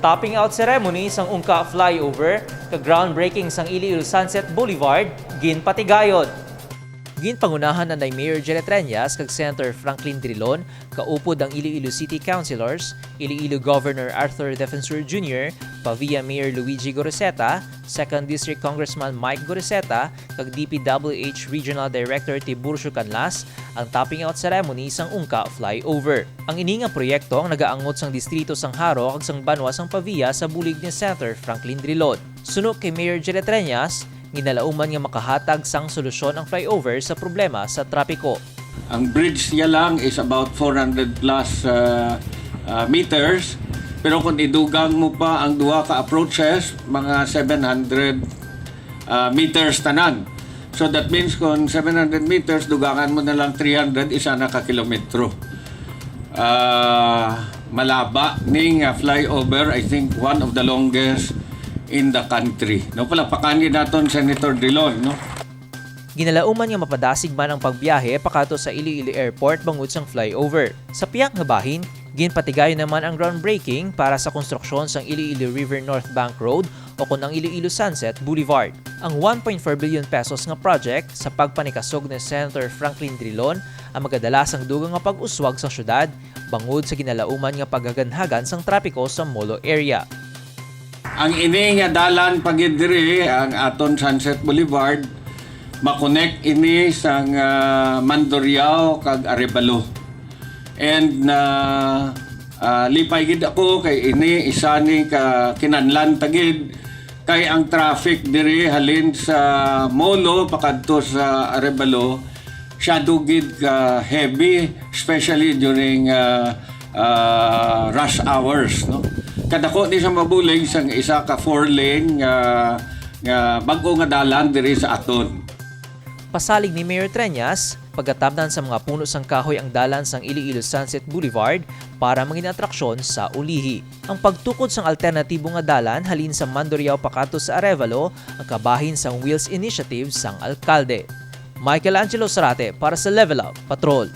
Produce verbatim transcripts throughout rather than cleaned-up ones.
Topping out ceremony sang Ungka Flyover kag groundbreaking sang Iloilo Sunset Boulevard ginpatigayon. Ginpangunahan anay Mayor Jelly Treñas kag Senator Franklin Drilon kaupod ang Iloilo City Councilors, Iloilo Governor Arthur Defensor Junior, Pavia Mayor Luigi Goriseta, Second District Congressman Mike Goriseta, kag D P W H Regional Director Tiburcio Canlas ang topping out ceremony sang Ungka Flyover. Ang ini nga proyekto ang nagaangot sang distrito sang Jaro kag sang banwa sang Pavia sa bulig ni Senator Franklin Drilon. Suno kay Mayor Jelly Treñas, ginalauman nga makahatag sang solusyon ang flyover sa problema sa trapiko. Ang bridge niya lang is about four hundred plus, uh, uh, meters. Pero kung idugang mo pa ang duha ka approaches, mga seven hundred, uh, meters tanan. So that means kung seven hundred meters, dugangan mo na lang three hundred, isa na ka kilometro. Uh, malaba ning, uh, flyover, I think one of the longest in the country. No, palakpakan gid naton Senator Drilon, no? Ginalauman nga mapadasig man ang pagbiyahe pakadto sa Iloilo Airport bangod sang flyover. Sa pihak nga bahin, ginpatigayon naman ang groundbreaking para sa konstruksyon sang Iloilo River North Bank Road o kon ang Iloilo Sunset Boulevard. Ang one point four billion pesos nga project sa pagpanikasog ni Senator Franklin Drilon ang magadala sang dugang nga pag-uswag sang syudad bangod sa ginalauman nga paghaganhagan sang trapiko sa Molo area. Ang ini nga dalan pa gid diri, ang aton Sunset Boulevard, makonect ini sang, ah, Mandurriao kag Arevalo. And na, ah, lipay gid ako kay ini isa ni ka kinahanglan ta gid kay ang traffic diri halin sa Molo pakadto sa Arevalo, siya gid ka heavy, especially during, ah, ah, rush hours, no? Kadako ni sa mabulig sang isa ka four lane nga, nga bag-o nga dalan diri sa aton. Pasalig ni Mayor Treñas, pagatabnan sa mga puno sang kahoy ang dalan sang Iloilo Sunset Boulevard para mangin atraksyon sa ulihi. Ang pagtukod sang alternatibo nga dalan halin sa Mandurriao pakadto sa Arevalo ang kabahin sang Wheels Initiative sang alkalde. Michael Angelo Sarate para sa Level Up Patrol.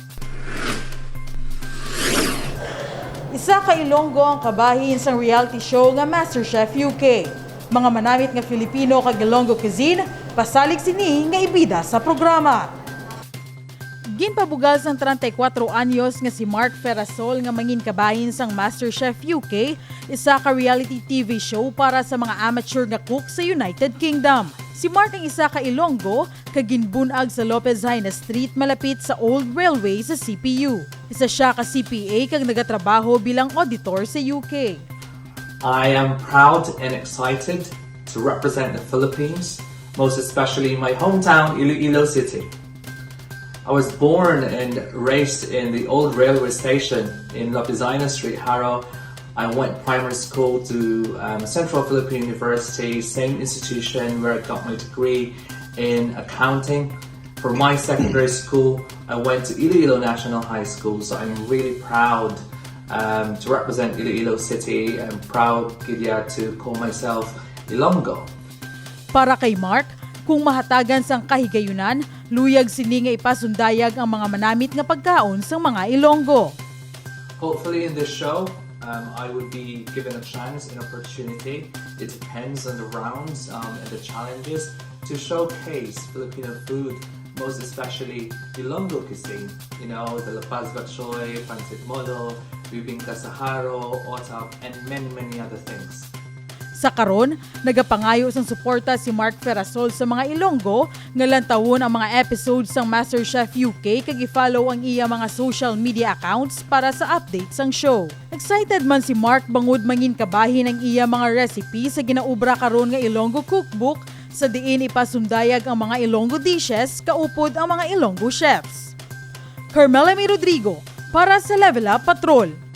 Isa ka Ilonggo ang kabahin sang reality show nga MasterChef U K. Mga manamit nga Filipino kag Ilonggo cuisine, pasalig sini nga ibida sa programa. Ginpabugal sang treinta y cuatro anyos nga si Mark Ferasol nga mangin kabahin sang MasterChef U K, isa ka reality T V show para sa mga amateur nga cook sa United Kingdom. Si Mark ang isa ka Ilonggo kag ginbun-ag sa Lopez Jaena Street malapit sa Old Railway sa C P U. Isa sia ka C P A kag nagatrabaho bilang auditor sa U K. I am proud and excited to represent the Philippines, most especially my hometown, Iloilo City. I was born and raised in the old railway station in Lopez Jaena Street, Jaro. I went primary school to, um, Central Philippine University, same institution where I got my degree in accounting. For my secondary school, I went to Iloilo National High School, so I'm really proud, um, to represent Iloilo City. I'm proud gid to call myself Ilonggo. Para kay Mark, kung mahatagan sang kahigayunan, luyag sini nga ipasundayag ang mga manamit nga pagkaon sang mga Ilonggo. Hopefully in this show, um, I would be given a chance, an opportunity. It depends on the rounds, um, and the challenges to showcase Filipino food, most especially Ilonggo cuisine. You know, the La Paz batchoy, pancit molo, bibingka sa Jaro, otap, and many, many other things. Sa karon, nagapangayo sang suporta si Mark Ferasol sa mga Ilonggo nga lantawon ang mga episodes sang MasterChef U K kag i-follow ang iya mga social media accounts para sa update sang show. Excited man si Mark bangod mangin kabahin ang iya mga recipe sa ginaobra karon nga Ilonggo Cookbook, sa diin ipasundayag ang mga Ilonggo dishes kaupod ang mga Ilonggo chefs. Carmela May Rodrigo para sa Level Up Patrol.